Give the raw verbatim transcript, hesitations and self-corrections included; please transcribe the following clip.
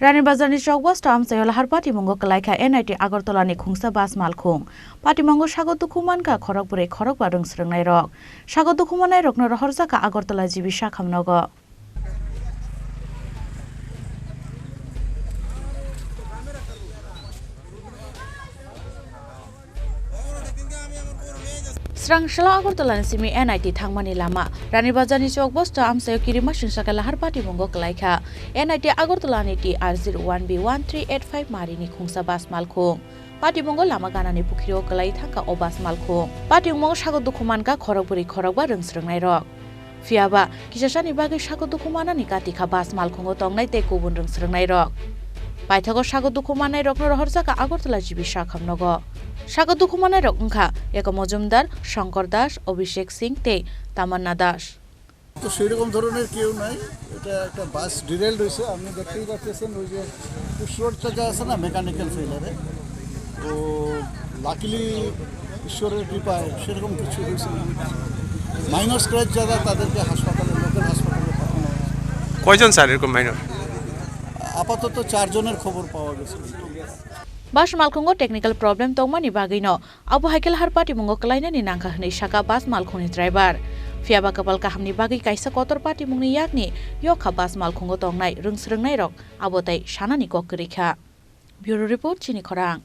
Rani Bazar ni chokbosto amchaio lahar patimungo kwlaikha N I T Agartala ni khungsa bus malkhung. Patimungo sago dukhu mankha khorok bwrwi khorok ba rwng swrwngnairok. Sago dukhu mannairokno rohorjakha Agartala G B sakhamnogo. Srang salo Agartala ni simi N I T thangmani lama. Rani Bazar ni chokbosto amchaio kirima singsa khe lahar patimungo kwlaikha. N I T Agartala ni T R zero one B one three eight five mari ni khungsa bus malkhung. Patimungo lama ganani pukhiri o kwlai thangkha o bus malkhung. Patimungo sago dukhu mankha khorok bwrwi khorok ba rwng swrwngnairok. Phiyaba, kisasani bagwi sago dukhu manani kati kha bus malkhungo tongnai tei kubun rwng swrwngnairok. Paithago sago dukhu mannairokno rohorjakha Agartala G B sakhamnogo. Sago dukhu mannairok wngkha Eko Mojumdar, Shankar Das, Abhishek Singh tei Tamanna Das. তো সেই রকম ধরনের কেউ নাই, এটা একটা বাস ডিরেইলড হয়েছে। আপনি দেখতেই পাচ্ছেন, ওই যে পুশ রডটা যা আছে না, মেকানিক্যাল ফেইলারে, তো লাকিলি ঈশ্বরের কৃপায় সেরকম কিছু হয়েছে না। মাইনর স্ক্র্যাচ যারা, তাদেরকে হাসপাতালে, লোকাল হাসপাতালে পাঠানো হয়েছে। কয়জন স্যার এরকম মাইনর? আপাতত চারজনের খবর পাওয়া গেছে। Bus malkhungo technical problem tongmani bagwino abo hai khe lahar patimungo kwlainani nangkha hwnwi sakha bus malkhungni driver. Phiyaba kwpal kahamni bagwi kaisa kotor patimungni yakni yokha bus malkhungo tongnai rwng swrwngnairok abo tei sanani kok kwrwi kha. Bureau Report, Chini Khorang.